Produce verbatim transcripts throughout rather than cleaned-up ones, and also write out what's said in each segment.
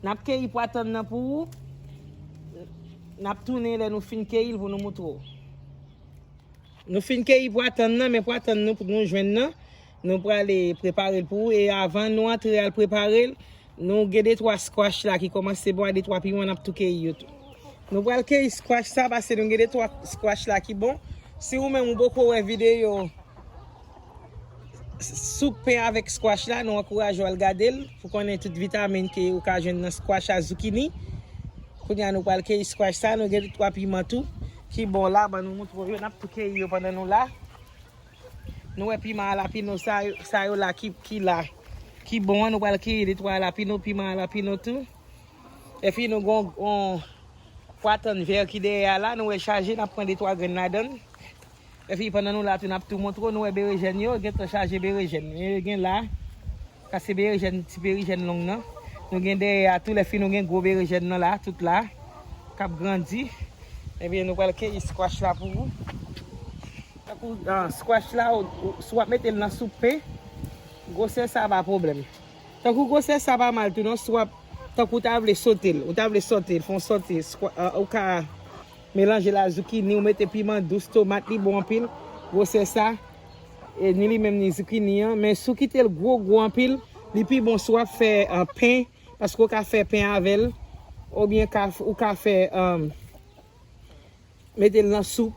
N ap keyi pwatann nan pou ou. N ap tounen lè nou fin keyi l pou nou moutre w. Nou fin keyi pwatann nan, men pwatann nou, nou jwenn nan, nou prale prepare l pou ou. E avan nou antre al prepare l, nou gen de twa squash la ki kòmanse bon, de twa piman n ap tou keyi yo tou. Nou pral keyi squash sa, paske nou gen de twa squash la ki bon. Si ou menm ou poko wè videyo soup pen avèk squash la, nou ankouraje w al gade l pou konnen tout vitamin ke ou ka jwenn nan squash a, zucchini. Kounye a nou pral keyi squash sa, nou gen de twa piman tou ki bon la, ban nou moutre w yo, n ap tou keyi yo pandan nou la. Nou wè piman alapino sa yo, sa yo la ki, ki la, ki bon an, nou pral keyi de twa alapino, piman alapino tou. Epi nou gon, gon pwatann vè ki dèyè a la, nou wè chaje, n ap pran de twa grenn ladan l. Epi pandan nou la tou, n ap tou montre w, nou wè berejèn yo, gentan chaje berejèn. Men yo gen la, sa se berejèn, ti berejèn long nan. Nou gen dèyè a tou, lè fin nou gen gwo berejèn nan la, tout la, k ap grandi. Ebyen, nou pral keyi squash la pou ou. Tankou, ah, squash la, ou, ou, si w ap mete l nan soup pen, gwosè sa pa pwoblèm. Tankou gwosè sa pa mal tou non, si w ap, tankou w ta vle sote l, ou ta vle sote l, fè yon sote, squa-, ah, ou ka melanje l a zucchini, ou mete piman dous, tomat, li bon anpil, gwosè sa, e ni li menm ni zucchini an, men si w kite l gwo, gwo anpil, li pi bon si w ap fè, ah, pen, paske w ka fè pen avè l, oubyen ka, ou ka fè, ah, mete l nan soup.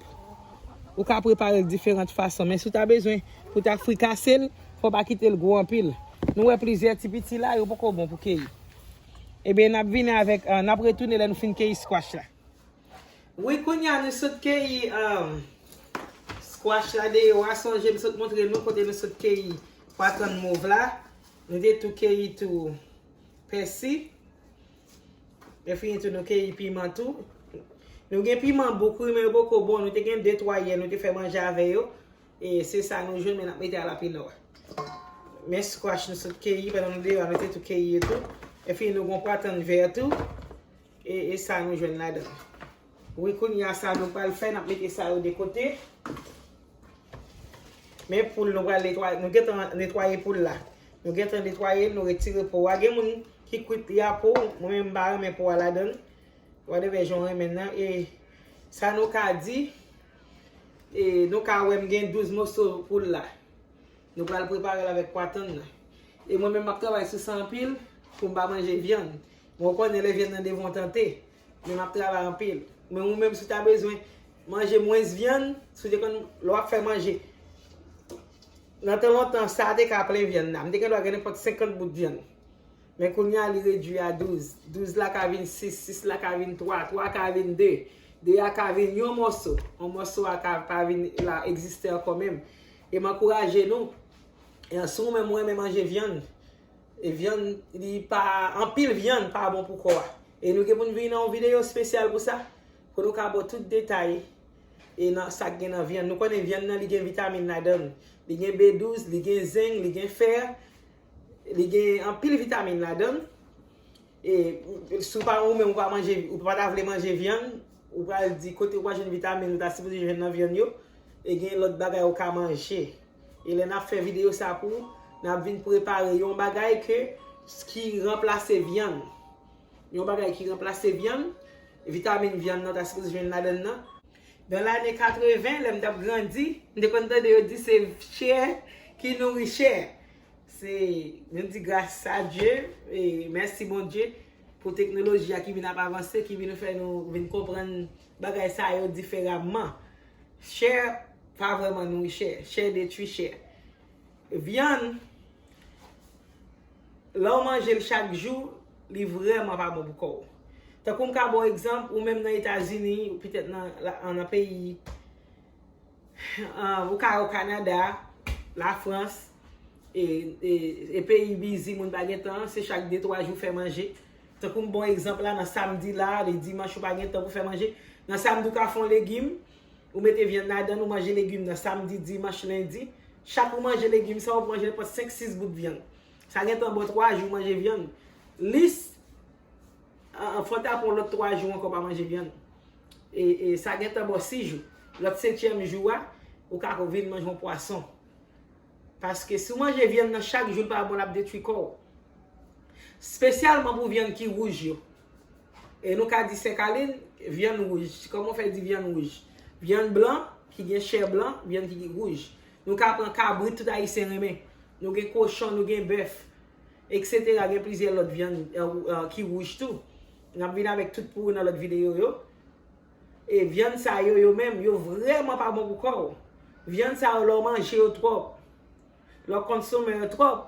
Ou ka prepare l diferan fason, men si w ta bezwen pou w ta frikase l, fò w pa kite l gwo anpil. Nou wè plizyè ti piti la, yo poko bon pou keyi. Ebyen, n ap vini avèk, ah, n ap retounen lè nou fin keyi squash la. Wi, kounye a nou sot keyi, ah, squash la deyò a, sonje m sot montre nou kote nou sot keyi pwatann mov la. Nou te tou keyi tou pèsi. Epi tou nou keyi piman tou. Nou gen piman bouk wi, men yo poko bon. Nou te gen de twa yè, nou te fè manje avè yo. E se sa nou jwenn, men n ap mete alapino a. Men squash nou sot keyi, pandan nou deyò a, nou te tou keyi yo tou. Epi nou gon pwatann vè tou. E, e sa nou jwenn ladan. Wi, kounye a sa nou pral fè, n ap mete sa yo de kote. Men poul nou pral netwaye, nou gentan netwaye poul la. Nou gentan netwaye l, nou retire po a. Gen moun ki kwit li a po, mwen menm m pa renmen po a ladan l. Whatever jan w renmen l nan. E sa nou ka di, e nou ka wè m gen douz moso poul la. Nou pral prepare l avèk pwatann nan. E mwen menm m ap travay sou sa anpil pou m pa manje vyann. Men w konnen lè vyann nan devan w tante. Men m ap travay anpil. Men ou menm si w ta bezwen manje mwens vyann, si w te konn lè w ap fè manje. Nan tan lontan, sa te ka plen vyann la. M te gen dwa gen nenpòt senkant bout vyann. Men kounye a li redui a douz. Douz la ka vin sis, sis la ka vin twa, twa ka vin de. De a ka vin yon mòso. Yon mòso a ka pa vin la egziste ankò menm. E m ankouraje nou. E si w menm ou renmen manje vyann, e vyann, li pa, anpil vyann pa bon pou kò a. E nou gen pou n vin nan yon videyo espesyal pou sa, pou nou ka ba w tout detay e nan sa k gen nan vyann. Nou konnen vyann nan li gen vitamin ladan l. Li gen B douz, li gen zenk, li gen fè, li gen anpil vitamin ladan l. E si w pa, ou menm ou pa manje, ou pa ta vle manje vyann, ou pral di kote ou pa jwenn vitamin ou ta sipoze jwenn nan vyann yo. E gen lòt bagay ou ka manje. E lè n ap fè videyo sa pou ou, n ap vin prepare yon bagay ke, ki ranplase vyann. Yon bagay ki ranplase vyann, vitamin vyann nan ta sipoze jwenn ladan l nan. Dans lane katreven, lè m t ap grandi, m te konn tande yo di se chè ki nouri chè. Se, nou di gras a Dye, e mèsi Bondye pou teknoloji a ki vin ap avanse, ki vin fè nou vin konprann bagay sa yo diferaman. Chè pa vrèman nouri chè, chè detwi chè. Vyann, lè w manje l chak jou, li vrèman pa bon pou kò w. Tankou m ka ba w egzanp, ou menm nan Etazini, petèt nan, la, nan peyi, ah, ou ka o Kanada, Lafrans, e, e, e peyi bizi, moun pa gen tan, se chak de twa jou fè manje. Tankou m ba w egzanp la, nan samdi la, le dimanch ou pa gen tan pou fè manje. Nan samdi ou ka fè yon legim, ou mete vyann ladan l, ou manje legim nan samdi, dimanch, lendi. Chak ou manje legim sa, ou manje nenpòt senk, sis bout vyann. Sa gentan ba w twa jou manje vyann. Lis, an, an, fò w ta pran lòt twa jou ankò pa manje vyann. E, e sa gentan ba w sis jou. Lòt setyèm jou a, ou ka vin manje yon pwason. Paske si w manje vyann nan chak jou, l pa bon, l ap detwi kò w. Espesyalman pou vyann ki wouj yo. E nou ka di sèkalin, vyann wouj. Kòman w fè di vyann wouj? Vyann blan, ki gen chè blan, vyann ki wouj. Nou ka pran kabrit, tout Ayisyen renmen. Nou gen kochon, nou gen bèf, etsetera. Gen plizyè lòt vyann, eh, eh, ki wouj tou. N ap vin avèk tout pou ou nan lòt videyo yo. E vyann sa yo, yo menm, yo vrèman pa bon pou kò w. Vyann sa yo, lè w manje yo twòp, lè w konsome yo twòp,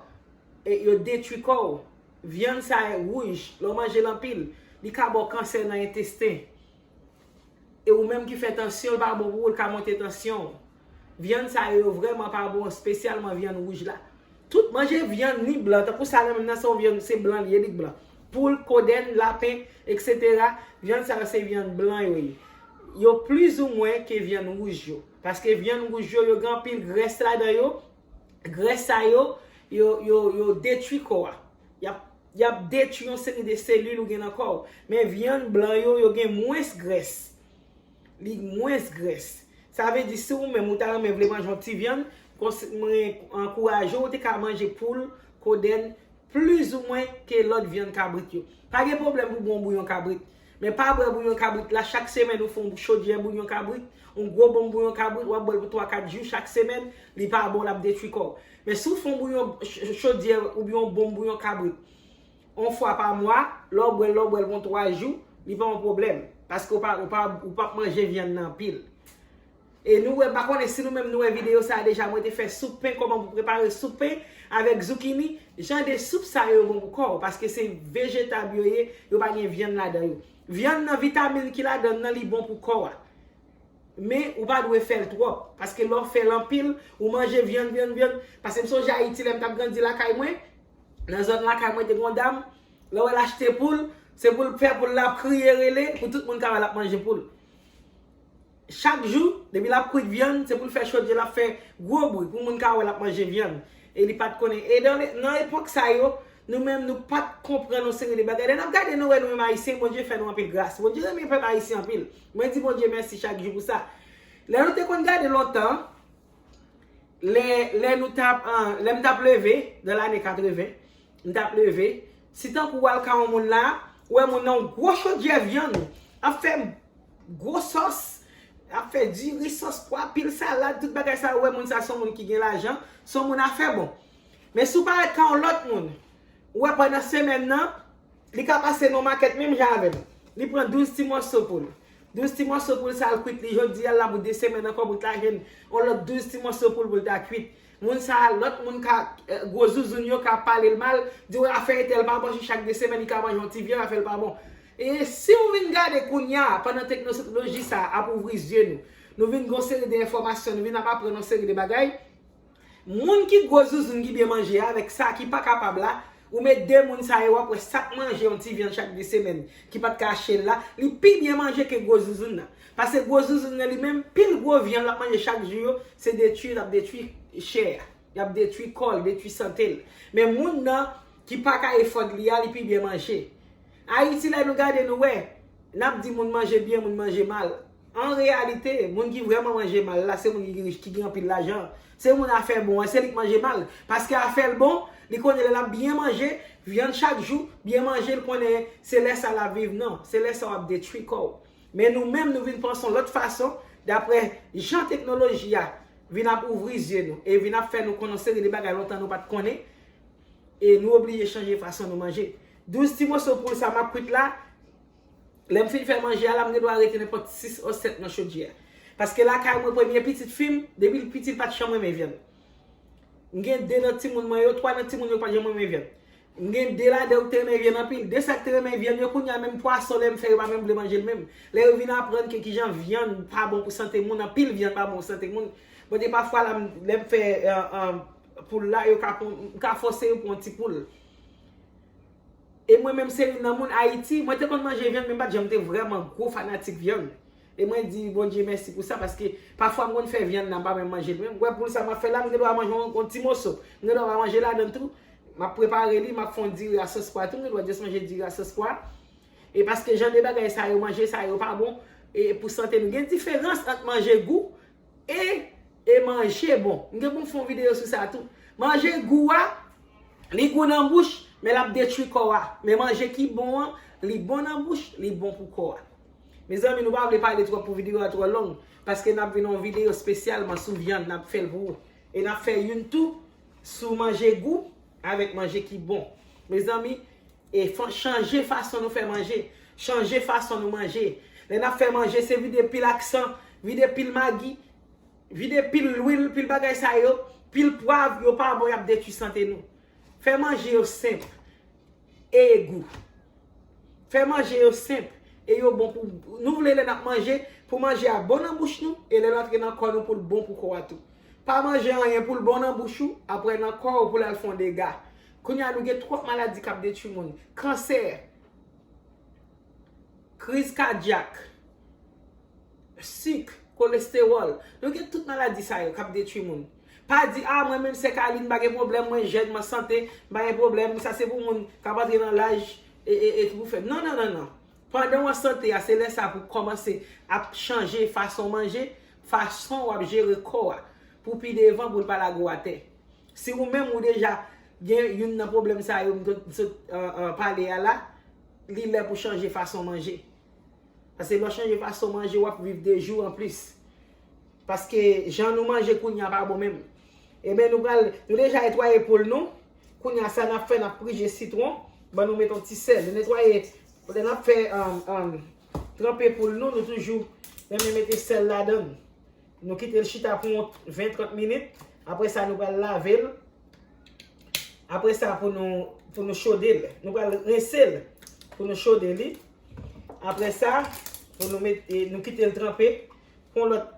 e yo detwi kò w. Vyann sa yo wouj, lè w manje l anpil, li ka ba w kansè nan entesten. E ou menm ki fè tansyon, li pa bon pou ou, li ka monte tansyon w. Vyann sa yo, yo vrèman pa bon, espesyalman vyann wouj la. Tout manje vyann ni blan, tankou sa nan menm nan se yon vyann, se blan li ye, li blan. Poul, kodèn, lapen, etsetera. Vyann sa yo se vyann blan yo ye. Yo plizoumwen ke vyann wouj yo. Paske vyann wouj yo, yo gen anpil grès ladan yo. Grès sa yo, yo, yo, yo detwi kò a. Y ap, y ap detwi yon seri de selil ou gen nan kò w. Men vyann blan yo, yo gen mwens grès. Li mwens grès. Sa vle di, si ou menm ou ta renmen vle manje yon ti vyann, konse-, mwen ankouraje w, ou te ka manje poul, kodèn, plizoumwen ke lòt vyann kabrit yo. Pa gen pwoblèm pou bwè yon bouyon kabrit. Men pa bwè bouyon kabrit la chak semèn, ou fè yon chodyè bouyon kabrit, yon gwo bonm bouyon kabrit, w ap bwè l pou twa, kat jou chak semèn, li pa bon, l ap detwi kò w. Men si w fè yon bouyon ch-, chodyè oubyen yon bonm bouyon kabrit, yon fwa pa mwa, lè w bwè l, lè w bwè l pou twa jou, li pa yon pwoblèm. Paske w pa, w pa, w p ap manje vyann nan anpil. E nou wè, m pa konnen si nou menm nou wè videyo sa a deja, mwen te fè soup pen, kòman pou prepare soup pen avèk zoukini. Jan de soup sa yo bon pou kò w, paske se vejetab yo ye, yo pa gen vyann ladan yo. Vyann nan, vitamin ki ladan l nan, li bon pou kò a. Men ou pa dwe fè l twòp, paske lè w fè l anpil, ou manje vyann, vyann, vyann. Paske m sonje Ayiti, lè m t ap grandi lakay mwen, nan zòn lakay mwen, te gen yon dam, lè w wè l achte poul, se pou l fè poul la ap kriye, rele, pou tout moun ka wè l ap manje poul. Chak jou, depi l ap kwit vyann, se pou l fè chodyè, l ap fè gwo bri pou moun ka wè l ap manje vyann. E li pa t konnen. E nan, nan epòk sa yo, nou menm, nou pa t konprann yon seri de bagay. Lè n ap gade, nou wè nou menm Ayisyen, Bondye fè nou anpil gras. Bondye renmen pèp ayisyen anpil. Mwen di Bondye mèsi chak jou pou sa. Lè nou te konn gade lontan, lè, lè nou t ap, an, lè m t ap leve, nan lane katreven, m t ap leve, si tankou w al ka yon moun la, ou wè moun nan yon gwo chodyè vyann, ap fè gwo sòs, ap fè diri, sòs pwa, pil salad, tout bagay sa, ou wè moun sa se yon moun ki gen lajan, se yon moun afè bon. Men si w parèt ka yon lòt moun, ou wè pandan semèn nan, li ka pase nan makèt menm jan avè m. Li pran douz ti mòso poul. Douz ti mòso poul sa l kwit li jodi a, l la pou de semèn ankò pou l ta jwenn yon lòt douz ti mòso poul pou l ta kwit. Moun sa a, lòt moun ka, eh, gwo zouzoun yo ka pale l mal, di w afè entèl pa bon, si chak de semèn li ka manje yon ti vyann, afè l pa bon. E si w vin gade kounye a, pandan teknoloji sa a ap ouvri zye nou, nou vin gen yon seri de enfòmasyon, nou vin ap aprann yon seri de bagay, moun ki gwo zouzoun ki byen manje a, avèk sa ki pa kapab la, ou met de moun sa yo, w ap wè sa k manje yon ti vyann chak de semèn, ki pa t ka achte l la, li pi byen manje ke gwo zouzoun nan. Paske gwo zouzoun nan li menm, pil gwo vyann l ap manje chak jou yo, se detwi l ap detwi chè a. L ap detwi kò l, detwi sante l. Men moun nan ki pa ka efòd li a, li pi byen manje. Ayiti, lè nou gade, nou wè, n ap di moun manje byen, moun manje mal. An reyalite, moun ki vrèman manje mal la, se moun ki rich, ki gen anpil lajan. Se moun afè bon an, se li k manje mal. Paske afè l bon, li konnen lè l ap byen manje, vyann chak jou, byen manje, l konnen se lè sa l ap viv, non. Se lè sa w ap detwi kò w. Men nou menm, nou vin panse yon lòt fason, daprè jan teknoloji a vin ap ouvri zye nou, e vin ap fè nou konnen yon seri de bagay lontan nou pa t konnen, e nou oblije chanje fason nou manje. Douz ti moso poul sa m ap kwit la, lè m fin fè manje a la, m gen dwa rete nenpòt sis o sèt nan chodyè a. Paske lakay mwen, premye pitit fi m, depi l piti, l pa t janm renmen vyann. M gen de nan timoun mwen yo, twa nan timoun yo pa t janm renmen vyann. M gen de ladan yo ki te renmen vyann anpil. De sa ki te renmen vyann yo, kounye a menm pwason, lè m fè, yo pa menm vle manje l menm. Lè yo vin aprann ke kijan vyann pa bon pou sante moun, anpil vyann pa bon pou sante moun. Bon, de pafwa la, m, lè m fè, eh, eh, poul la, yo ka pran, m ka fòse yo pran yon ti poul. E mwen menm se youn nan moun Ayiti, mwen te konn manje vyann, men m pa t janm te vrèman gwo fanatik vyann. E mwen di Bondye mèsi pou sa, paske pafwa m konn fè vyann nan, m pa menm manje l menm. M wè poul sa m ap fè la, m gen dwa manje yon, yon ti moso. M gen dwa pa manje ladan l tou. M ap prepare li, m ap fè yon diri a sòs pwa tou, m gen dwa just manje diri a sòs pwa. E paske jan de bagay sa yo, manje sa yo pa bon, e pou sante nou. Gen diferans ant manje gou e, e manje bon. M gen pou m fè yon videyo sou sa tou. Manje gou a, li gou nan bouch, Men l ap detwi kò a. Men manje ki bon an, li bon nan bouch, li bon pou kò a. Mezanmi, nou pa vle pale twòp pou videyo a twò long, paske n ap vin yon videyo espesyalman sou vyann, n ap fè l pou ou. E n ap fè youn tou sou manje gou avèk manje ki bon. Mezanmi, e fa- chanje fason nou fè manje, chanje fason nou manje. Lè n ap fè manje, se vide pil aksan, vide pil magi, vide pil lwil, pil bagay sa yo, pil pwav, yo pa bon, y ap detwi sante nou. Fè manje yo senp e gou. Fè manje yo senp e yo bon pou nou. Vle lè n ap manje, pou manje a bon nan bouch nou, e lè l antre nan kò nou, pou l bon pou kò a tou. Pa manje anyen pou l bon nan bouch ou, apre nan kò ou pou l al fè yon dega. Kounye a nou gen twòp maladi k ap detwi moun. Kansè, kriz kadyak, sik, kolestewòl. Nou gen tout maladi sa yo k ap detwi moun. Pa di, "A, mwen menm se Kalin, m pa gen pwoblèm, mwen jèn, m an sante, m pa gen pwoblèm, sa se pou moun k ap antre nan laj e, e, e ki pou fè." Non, non, non, non. Pandan w an sante a, se lè sa pou w kòmanse ap chanje fason w manje, fason w ap jere kò a, pou pi devan, pou l pa lage w atè. Si ou menm ou deja gen youn nan pwoblèm sa yo m t, m t, euh, euh, pale a la, li lè pou chanje fason manje. Paske lè w chanje fason manje, w ap viv de jou anplis. Paske jan nou manje kounye a pa bon menm. Ebyen, nou pral, nou deja netwaye poul nou. Kounye a, sa n ap fè, n ap prije sitwon. Ban nou met yon ti sèl. Nou netwaye, lè n ap fè, um, um, tranpe poul nou, nou toujou renmen mete sèl ladan l. Nou kite l chita pou yon ven trant minit. Apre sa, nou pral lave l. Apre sa, pou nou, pou nou chode l. Nou pral rense l pou nou chode li. Apre sa, pou nou met, e, nou kite l tranpe. Pou lòt,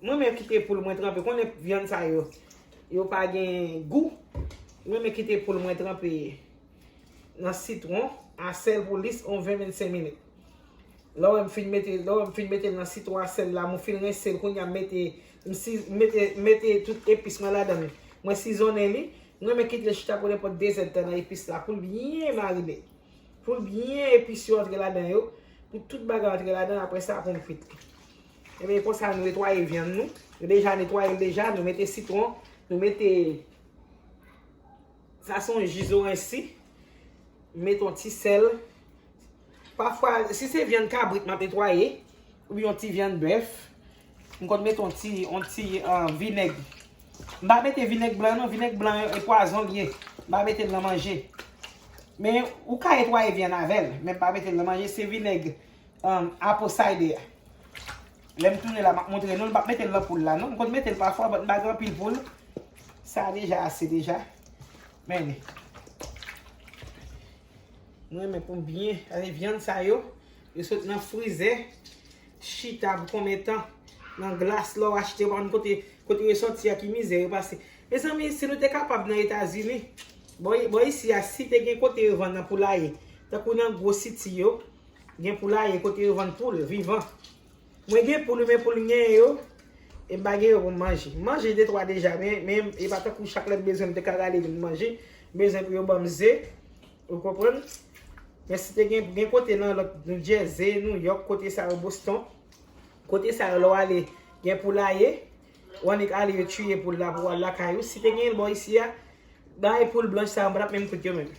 mwen menm kite poul mwen tranpe. Konnen vyann sa yo, yo pa gen gou. Mwen menm kite poul mwen tranpe nan sitwon, a sèl pou lis, on ven, vennsenk minit. Lè w wè m fin mete, lè w wè m fin mete l nan sitwon a sèl la, m fin rense l, kounye a m mete, m si, m mete, m mete tout epis mwen ladan l. Mwen sizonnen li, m renmen kite l chita pou nenpòt de zèdtan nan epis la, pou l byen marine. Pou l byen epis yo antre ladan yo, pou tout bagay antre ladan, apre sa pou m frit li. Ebyen, konsa nou netwaye vyann nou. Nou deja netwaye l deja, nou mete sitwon, nou mete Sa se yon ji zoranj si. M met yon ti sèl. Pafwa, si se vyann kabrit m ap netwaye, oubyen yon ti vyann bèf, m konn met yon ti, yon ti, ah, vinèg. M pa mete vinèg blan non, vinèg blan e pwazon l ye. M pa mete l nan manje. Men ou ka netwaye vyann avè l, men m pa mete l nan manje, se vinèg, um, apple cider. Lè m tounen la, m ap montre nou l, m p ap mete l nan poul la non. M konn mete l pafwa, but m pa gen anpil poul. Sa deja ase deja. Men li. Mwen renmen pou m byen, gade vyann sa yo, yo sot nan frizè, chita pou konbyen tan, nan glas, lè w achte, w pa konn kote, kote yo soti a, ki mizè yo pase. Mezanmi, si nou te kapab nan Etazini, bò, bò isi a, si te gen kote yo vann nan poulaye, tankou nan gwo siti yo, gen poulaye kote yo vann poul vivan. Mwen gen poul, men poul m genyen yo, e m pa gen yo pou m manje. M manje de twa deja, men, men e pa tankou chak lè m bezwen m te ka rale vin manje. M bezwen pou yo ban m ze, ou konprann? Men si te gen, gen kote nan lòt, New Jersey, New York, kote sa yo, Boston, kote sa yo, lè w ale, gen poulaye, w annik ale yo tiye poul la pou w al lakay ou. Si te gen l bò isi a, bay poul blanch sa yo, m pa t ap menm kout yo menm.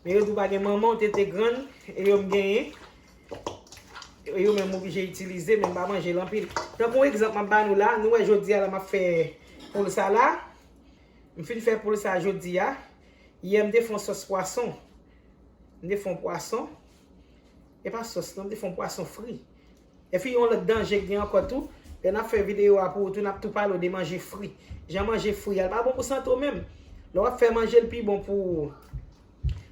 Men yo di w pa gen manman, w te, te grann, e yo m genyen. Yo menm m oblije itilize, men m pa manje l anpil. Tankou yon egzanp m ap ba nou la, nou wè jodi a la m ap fè poul sa la. M fin fè poul sa jodi a. Yè m te fè yon sòs pwason. M te fè yon pwason. E pa sòs non, m te fè yon pwason fri. Epi yon lòt danje k gen ankò tou, lè n ap fè videyo a pou ou tou, n ap tou pale w de manje fri. Jan manje fri a, l pa bon pou sante w menm. Lè w ap fè manje, l pi bon pou,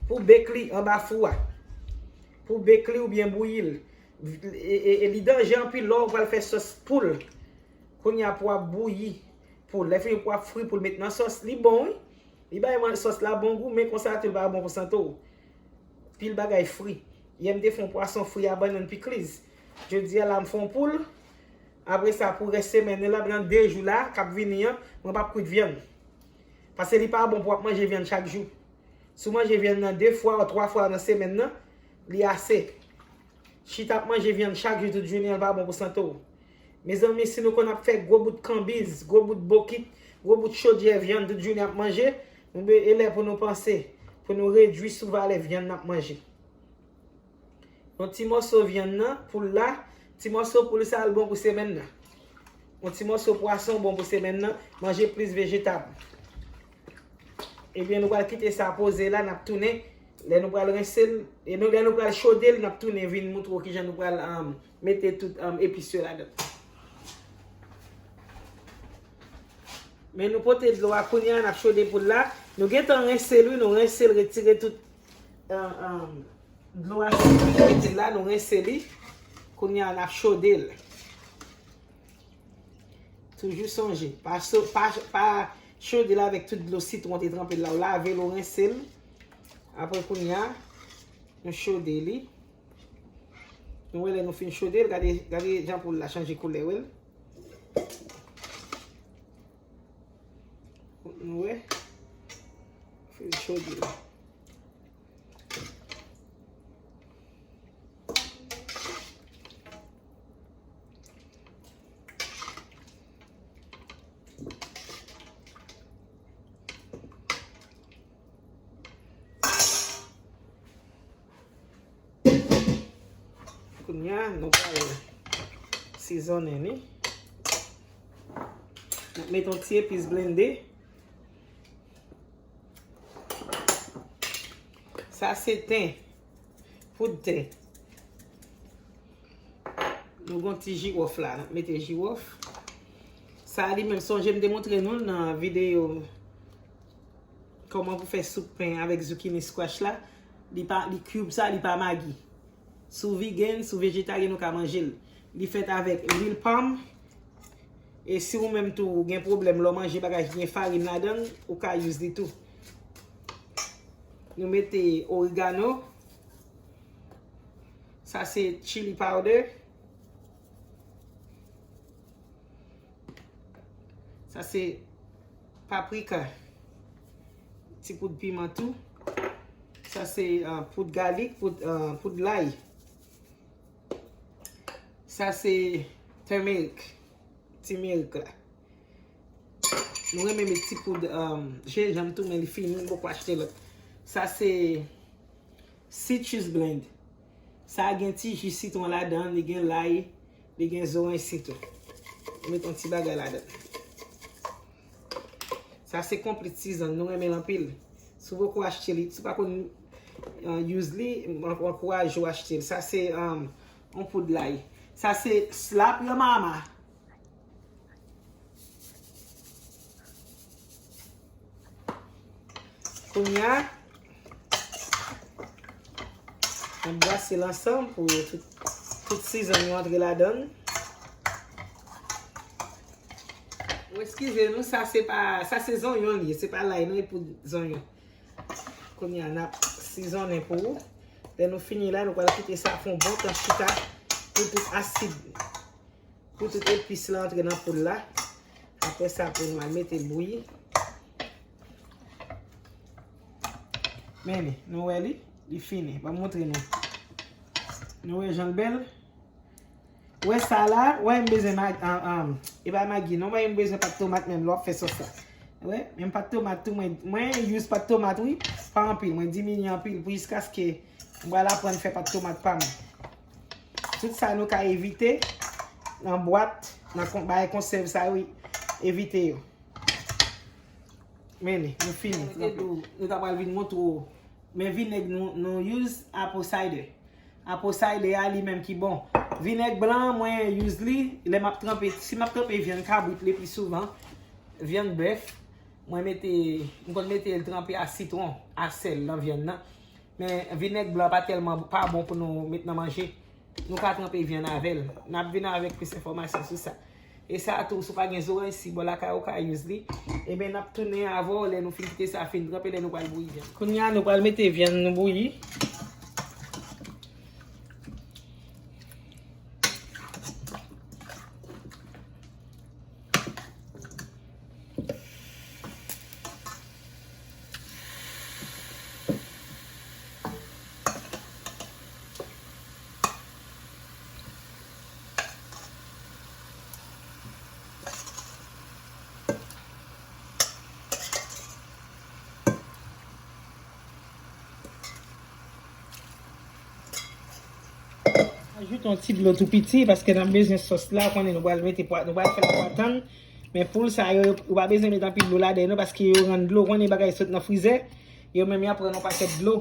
pou bake li anba fou a. Pou bake li oubyen bouyi l. E, e, e li danje anpil lè w pral fè sòs poul. Kounye a pou w ap bouyi poul. Lè fini pou w ap fri poul, met nan sòs. Li bon, wi. Li bay man-, sòs la bon gou, men konsa tou, l pa bon pou sante w. Pil bagay fri. Yè m te fè yon pwason fri a bannann pikliz. Jodi a la m fè yon poul. Apre sa, pou rès semèn nan, la, nan de jou la k ap vini an, mwen p ap kwit vyann. Paske li pa bon pou w ap manje vyann chak jou. Si w manje vyann nan de fwa ou twa fwa nan semèn nan, li ase. Chita ap manje vyann chak jou tout jounen an pa bon pou sante w. Mezanmi, si nou konn ap fè gwo bout kanbiz, gwo bout bokit, gwo bout chodyè vyann tout jounen ap manje, nou be-, e lè pou nou panse pou nou redui sou valè vyann n ap manje. Yon ti mòso vyann nan, poul la, ti mòso poul sa l bon pou semèn nan. Yon ti mòso pwason bon pou semèn nan, manje plis vejetab. Ebyen, nou pral kite sa poze la, n ap tounen. Lè nou pral rense l, e nou, lè nou pral chode l, n ap tounen vin moutre w kijan nou pral, um, mete tout, um, epis yo ladan. Men nou pote dlo a kounye a, n ap chode poul la. Nou gentan rense l, wi, nou rense l, retire tout, um, um, dlo a ki mete la, nou rense li. Kounye a, n ap chode l. Toujou sonje, pa, so, pa, pa chode l avèk tout dlo sitwon te tranpe l la. Ou lave l, ou rense l. Apre kounye a, nou chode li. Nou wè lè nou fin chode l, gade, gade jan poul la chanje koulè, wè l. Nou wè? Fin chode l. Kounye a, nou pral sizonnen li. N ap met yon ti epis blende. Sa se ten, poud ten. Nou gon ti jiwòf la, n ap mete jiwòf. Sa li menm, sonje m te montre nou l nan videyo kòman pou fè soup pen avèk zucchini squash la. Li pa, li cube sa, li pa magi. Si w vegan, si w vejetaryen, ou ka manje l. Li fèt avèk lwil palm. E si ou menm tou, ou gen pwoblèm lè w manje bagay ki gen farin ladan l, ou ka use li tou. Nou mete oregano. Sa se chili powder. Sa se paprika. Ti poud piman tou. Sa se, ah, poud galik, poud, ah, poud lay. Sa se turmeric. Timerik la. Nou renmen met ti poud, um, jenjanm tou, men li fini, m poko achte lòt. Sa se citrus blend. Sa gen ti ji sitwon ladan, li gen lay, li gen zoranj sitou. Met yon ti bagay ladan. Sa se complete season, nou renmen l anpil. Si w poko achte li, si w pa konn, uh, use li, m ankouraje w achte l. Sa se, um, yon poud lay. Sa se slap your mama. Kounye a, n ap brase l ansanm pou tout, tout season yo antre ladan l. Ou eskize nou, sa se pa, sa se zonyon li ye, se pa lay non, e poud zonyon. Kounye a, n ap sizonnen pou ou. Lè nou fini la, nou pral kite sa fè yon bon tan chita pou tout asid, pou tout epis la antre nan poul la. Apre sa, pou nou al mete l bouyi. Men li, nou wè li, li fini. Ban m montre nou. Nou wè jan l bèl? Wè sa la, wè m bezwen mag-, an, an, e pa magi non, mwen m bezwen pat tomat menm lè w ap fè sòs la. Wè, menm pat tomat tou, mwen, mwen use pat tomat wi, pa anpil, mwen diminye anpil pou jiskaske m pral aprann fè pat tomat pa m. Tout sa nou ka evite nan bwat, nan kon-, bagay konsèv sa yo, evite yo. Men li, nou fini. Mwen te di w, nou ta pral vin montre w. Men vinèg nou, nou use apple cider. Apple cider a li menm ki bon. Vinèg blan an, mwen use li lè m ap tranpe, si m ap tranpe vyann kabrit le pli souvan, vyann bèf, mwen mete, m konn mete l tranpe a sitwon, a sèl nan vyann nan. Men vinèg blan pa tèlman, pa bon pou nou met nan manje. Nou ka tranpe vyann avè l. N ap vin avèk plis enfòmasyon sou sa. E sa tou, si w pa gen zoranj si bò lakay ou, ou ka use li. Ebyen, n ap tounen avè w lè nou fin kite sa fin tranpe, lè nou pral bouyi vyann. Kounye a, nou pral mete vyann nou bouyi. Ajoute yon ti dlo tou piti, paske n ap bezwen sòs la, ou konnen nou pral mete pwa-, nou pral fè l ak pwa tann. Men poul sa yo, yo, ou pa bezwen met anpil dlo ladan yo non, paske yo rann dlo, ou konnen bagay sot nan frizè, yo menm y ap pran yon pakèt dlo.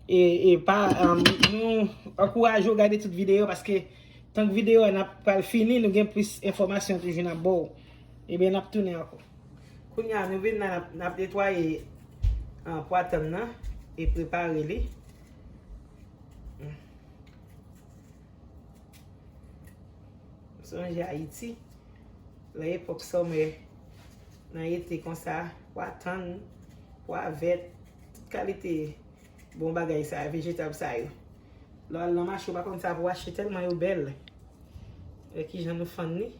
E, e pa, um, nou ankouraje w gade tout videyo, paske tank videyo a n ap pral fini, nou gen plis enfòmasyon toujou n ap ba w. Ebyen, n ap tounen ankò. Kounye a, nou vin la, n ap, n ap netwaye, ah, pwa tann nan e prepare li. M sonje Ayiti, nan epòk sòmè, nan ete konsa, pwa tann, pwa vèt, tout kalite bon bagay sa, vejetab sa yo. Lè w al nan mache, ou pa konn sa pou w achte tèlman yo bèl. Wè kijan nou fann li.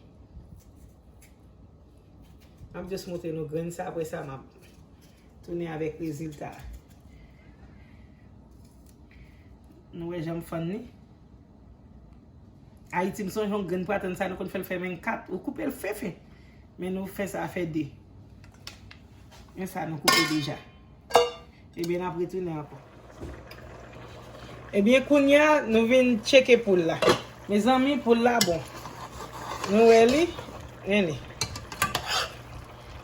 M ap just montre nou grenn sa, apre sa, m ap tounen avèk rezilta a. Nou wè jan m fann li? Ayiti, m sonje yon grenn pwa tann sa, nou konn fè l fè menm kat. Ou koupe l fen fen. Men nou fè sa fè de. Men sa, nou koupe deja. Ebyen, n ap retounen ankò. Ebyen, kounye a, nou vin tcheke poul la. Mezanmi, poul la bon. Nou wè li? Men li.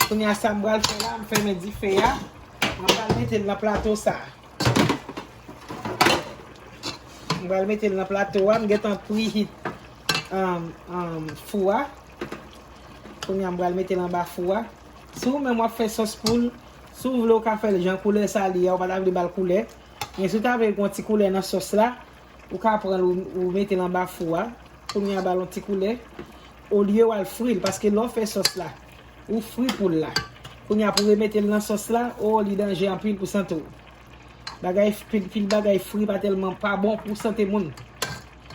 Kounye a, sa m pral fè la, m fèmen dife a. M pral mete l nan plato sa. M pral mete l nan plato a, m gentan preheat, um, um, fou a. Kounye a, m pral mete l anba fou a. Si w menm w ap fè sòs poul, si w vle, w ka fè l jan koulè sa li a, ou pa ta vle ba l koulè. Men si w ta vle l gen yon ti koulè nan sòs la, ou ka pran l, ou, ou mete l anba fou a. Kounye a, ba l yon ti koulè. Olye w al fri l, paske lè w fè sòs la, ou fri poul la. Kounye a, pou remete l nan sòs la, o, li danje anpil pou sante w. Bagay, pil, pil bagay fri pa tèlman pa bon pou sante moun.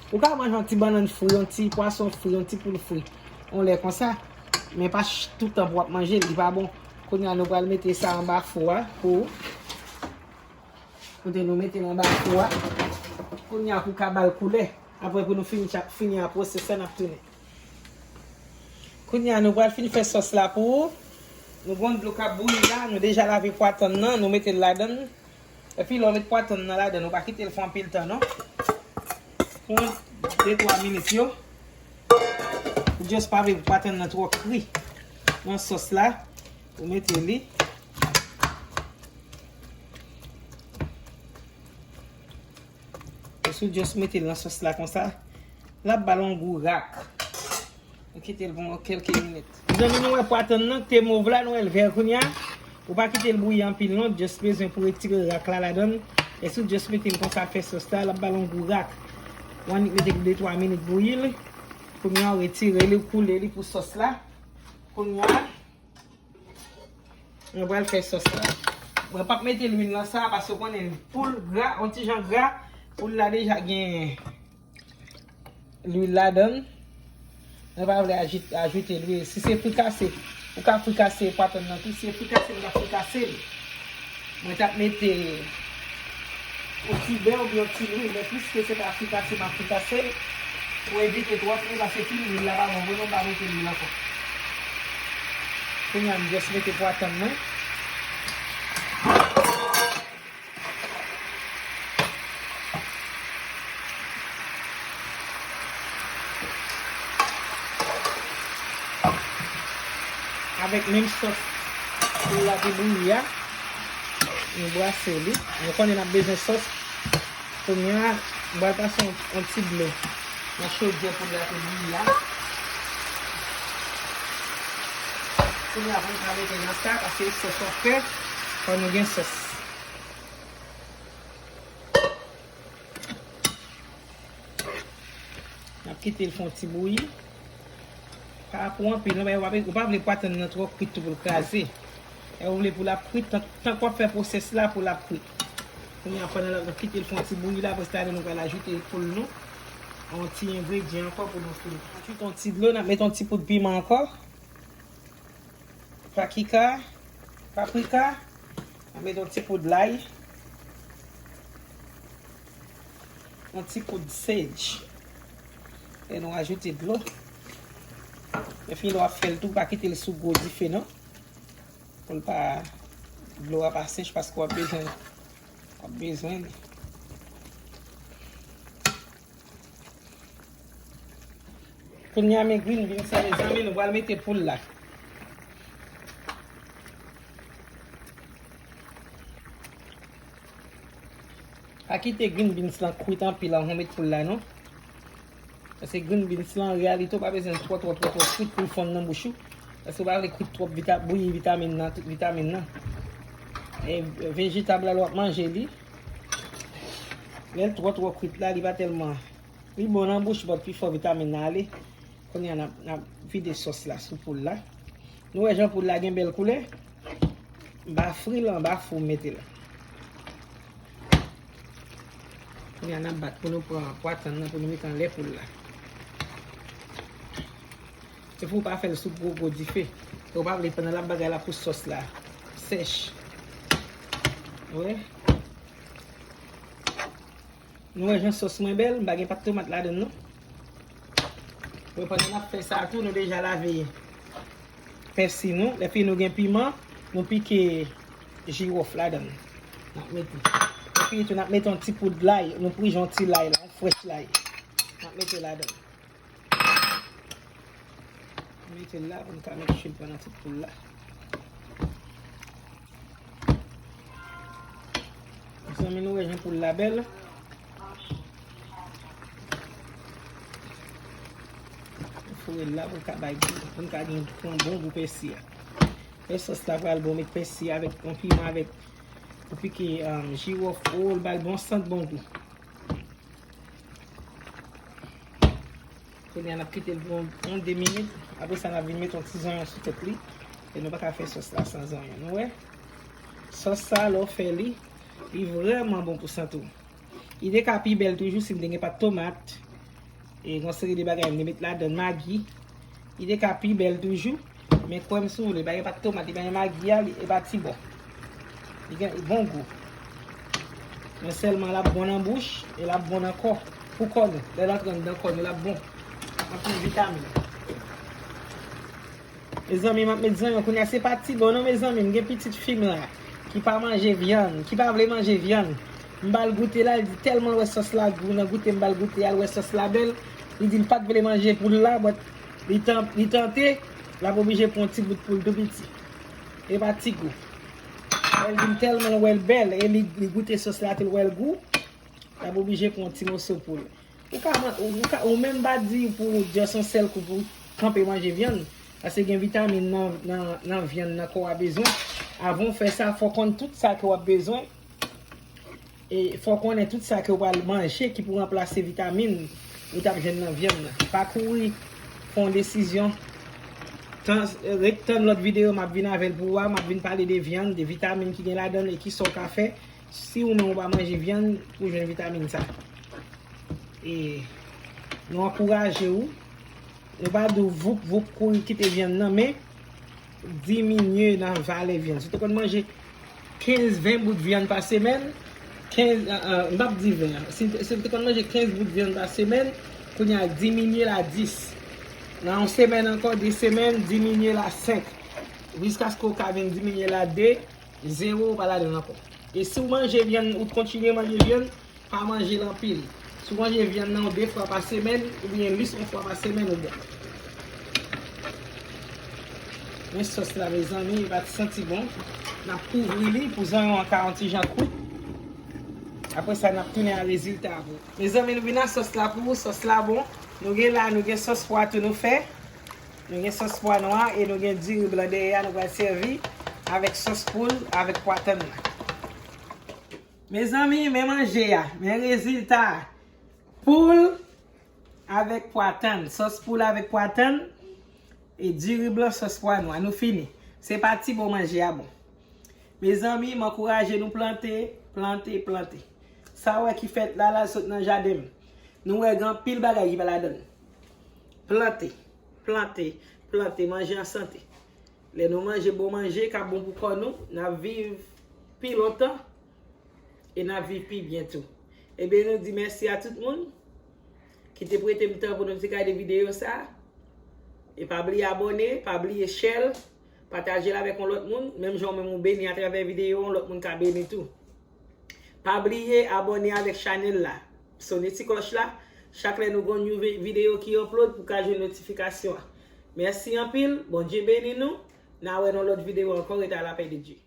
Ou ka manje yon ti bannann fri, yon ti pwason fri, yon ti poul fri. Yon lè konsa. Men pa ch-, tout tan pou w ap manje l, li pa bon. Kounye a, nou pral mete sa anba fou a pou, kote nou mete l anba fou a. Kounye a, pou ka ba l koulè. Apre, pou nou fini, fini a pwosès la, n ap tounen. Kounye a, nou pral fin fè sòs la pou ou. Nou gen dlo k ap bouyi la, nou deja lave pwa tann nan, nou mete l ladan l. Epi lè w met pwa tann nan ladan l, ou pa kite l fè anpil tan non. Pou de twa minit yo. Ou just pa vle pou pwa tann nan twò kri nan sòs la. Ou mete li. Ou sou just mete l nan sòs la konsa. L ap ba l yon gou rak. Nou kite l pou kèlke minit. Mezanmi, nou wè pwa tann nan ki te mov la, nou wè l vè kounye a. Ou pa kite l bouyi anpil non, just bezwen pou retire rak la ladan l. E si w just mete l konsa fè sòs la, l ap ba l yon gou rak. Ou annik mete de twa minit bouyi l. Kounye a, ou retire li, ou koule li pou sòs la. Kounye a, mwen pral fè sòs la. Mwen p ap mete lwil nan sa, paske w konnen poul gra, yon ti jan gra, poul la deja gen lwil ladan l. Mwen pa vle ajit-, ajoute lwil. Si se frikase, ou ka frikase pwa tann nan tou. Si se frikase, m t ap frikase l. Mwen t ap mete yon ti bè oubyen yon ti lwil, men piske se pa frikase m ap frikase l, pou evite twòp lwil, paske pil lwil la pa bon pou nou, m pa mete lwil ankò. Kounye a, m just mete pwa tann mwen. Avèk menm sòs poul la te bouyi a, nou brase li. Nou konnen n ap bezwen sòs. Kounye a, m pral pase yon, yon ti dlo nan chodyè poul la te bouyi a. Kounye a, pou n ka mete nan sa, paske sòs w ap fè, fò nou gen sòs. N ap kite l fè yon ti bouyi. Pa pou anpil, non, men ou pa, ou pa vle pwa tann nan twò kwit tou pou l kraze. E ou vle pou l ap kwit, tan, tank w ap fè pwosès la pou l ap kwit. Kounye a, pandan n ap kite l fè yon ti bouyi la, apre sa, nou pral ajoute poul nou. Yon ti engredyan ankò pou nou fini. Ajoute yon ti dlo, n ap mete yon ti poud piman ankò. Pakika, paprika, mwen met yon ti poud lay, yon ti poud sage. E nou ajoute dlo. Epi lè w ap fè l tou, pa kite l sou gwo dife non. Pou l pa, dlo a pa sèch paske w ap bezwen, w ap bezwen li. Kounye a men green beans la, mezanmi, nou pral mete poul la. Pa kite green beans lan kwit anpil anvan w met poul la, non. Paske green beans lan, an reyalite, w pa bezwen l twò, twò, twò, twò kwit pou l fonn nan bouch ou. Paske w pa vle kwit twòp vita-, bouyi vitamin nan, tout vitamin nan. E vejetab la, lè w ap manje li, lè l twò, twò kwit la, li pa tèlman, li bon nan bouch, but pifò vitamin nan ale. Kounye a, n ap, n ap vide sòs la sou poul la. Nou wè jan poul la gen bèl koulè? M pa fri l anba fou, m mete l. Kounye a, n ap bat pou nou pran pwatann nan, pou nou mete anlè poul la. Se pou w pa fè l sou gwo, gwo dife. E w pa vle pandan l ap bagay la pou sòs la sèch. Ou wè? Nou wè jan sòs mwen bèl, m pa gen pat tomat ladann non. Bon, pandan n ap fè sa tou, nou deja lave pèsi nou. Lè fini nou gen piman, nou pike jiwòf ladann. N ap mete. Epi tou, n ap mete yon ti poud lay, nou prije yon ti lay la, yon frèch lay. N ap mete ladann. Mete l la pou n ka mete chil pandan tout poul la. Mezanmi, nou wè jan poul la bèl. Foure l la pou l ka bay gou, pou n ka gen pran bon gou pèsi a. Lè sòs la pral bon, met pèsi avèk yon piman avèk ou pike um, jiwòf ou l bay bon sant bon gou. Kounye a, n ap kite l pou yon, yon de minit. Apre sa, n ap vin mete yon ti zonyon sou tèt li. E nou pa ka fè sòs la san zonyon. Nou wè? Sòs sa, lè w fè li, li vrèman bon pou sante w. Li te ka pi bèl toujou si m te gen pat tomat. E yon seri de bagay m te met ladann, magi. Li te ka pi bèl toujou. Men kwè m si w vle, pa gen pat tomat, li pa gen magi a, li, e pa ti bò. Li gen bon gou. Men sèlman l ap bon nan bouch, e l ap bon nan kò. Pou kò nou, lè l antre anndan kò nou, l ap bon. Anpil vitamin. Mezanmi, m ap met zonyon kounye a, se pa ti bò non, mezanmi, m gen pitit fi m la, ki pa manje vyann, ki pa vle manje vyann. M ba l goute la, li di tèlman l wè sòs la gou nan goute, m ba l goute a, l wè sòs la bèl, li di l pa t vle manje poul la, but li tan-, li tante, l ap oblije pran yon ti bout poul tou piti. E pa ti gou. Lè l di m tèlman l wè l bèl, e li, li goute sòs la tou, l wè l gou, l ap oblije pran yon ti moso poul. Ou ka man-, ou, ou ka, ou menm pa di pou just yon sèl kou pou kanpe manje vyann, paske gen vitamin nan, nan, nan vyann nan kò a bezwen. Avan w fè sa, fò w konn tout sa ke w ap bezwen. E fò w konnen tout sa ke w pral manje ki pou ranplase vitamin ou t ap jwenn nan vyann nan. Pa kouri fè yon desizyon. Tan, ret tann lòt videyo m ap vin avè l pou w a, m ap vin pale de vyann, de vitamin ki gen ladan l e kisa w ka fè si ou menm ou pa manje vyann pou jwenn vitamin sa. E nou ankouraje w. Nou pa di w voup, voup, kouri kite vyann nan, men diminye nan valè vyann. Si w te konn manje kenz, ven bout vyann pa semèn, kenz, an, an, m p ap di ven an. Si, si w te konn manje kenz bout vyann pa semèn, kounye a diminye l a dis. Nan yon semèn ankò, de semèn, diminye l a senk. Jiskaske w ka vin diminye l a de, zewo, ou pa ladan l ankò. E si w manje vyann, ou kontinye manje vyann, pa manje l anpil. Si w manje vyann nan de fwa pa semèn, oubyen lis yon fwa pa semèn, ou bon. Men sòs la, mezanmi, li pa t santi bon. N ap kouvri li pou zonyon an ka yon ti jan kwit. Apre sa, n ap tounen a rezilta a pou. Mezanmi, nou vin a sòs la pou ou. Sòs la bon. Nou gen la, nou gen sòs pwa tou nou fè. Nou gen sòs pwa nwa e nou gen diri blan dèyè a nou pral sèvi avèk sòs poul, avèk pwa tann nan. Mezanmi, men manje a, men rezilta a. Poul avèk pwa tann, sòs poul avèk pwa tann, e diri blan, sòs pwa nwa. Nou fini. Se pa ti bon manje a bon. Mezanmi, m ankouraje nou plante, plante, plante. Sa w wè ki fèt la, la sot nan jaden m. Nou wè gen anpil bagay ki pa ladan l. Plante, plante, plante, manje an sante. Lè nou manje bon manje k ap bon pou kò nou, n ap viv pi lontan e n ap viv pi byen tou. Ebyen, nou di mèsi a tout moun ki te prete m tan pou nou te gade videyo sa. E pa bliye abòne, pa bliye share l, pataje l avèk yon lòt moun, menm jan w menm ou beni atravè videyo, yon lòt moun ka beni tou. Pa bliye abòne avèk chanèl la, sone ti klòch la, Chak lè nou gon yon vi- videyo ki upload pou ka jwenn notifikasyon an. Mèsi anpil, Bondye beni nou. N a wè nan lòt videyo ankò, rete a lapè de Dye.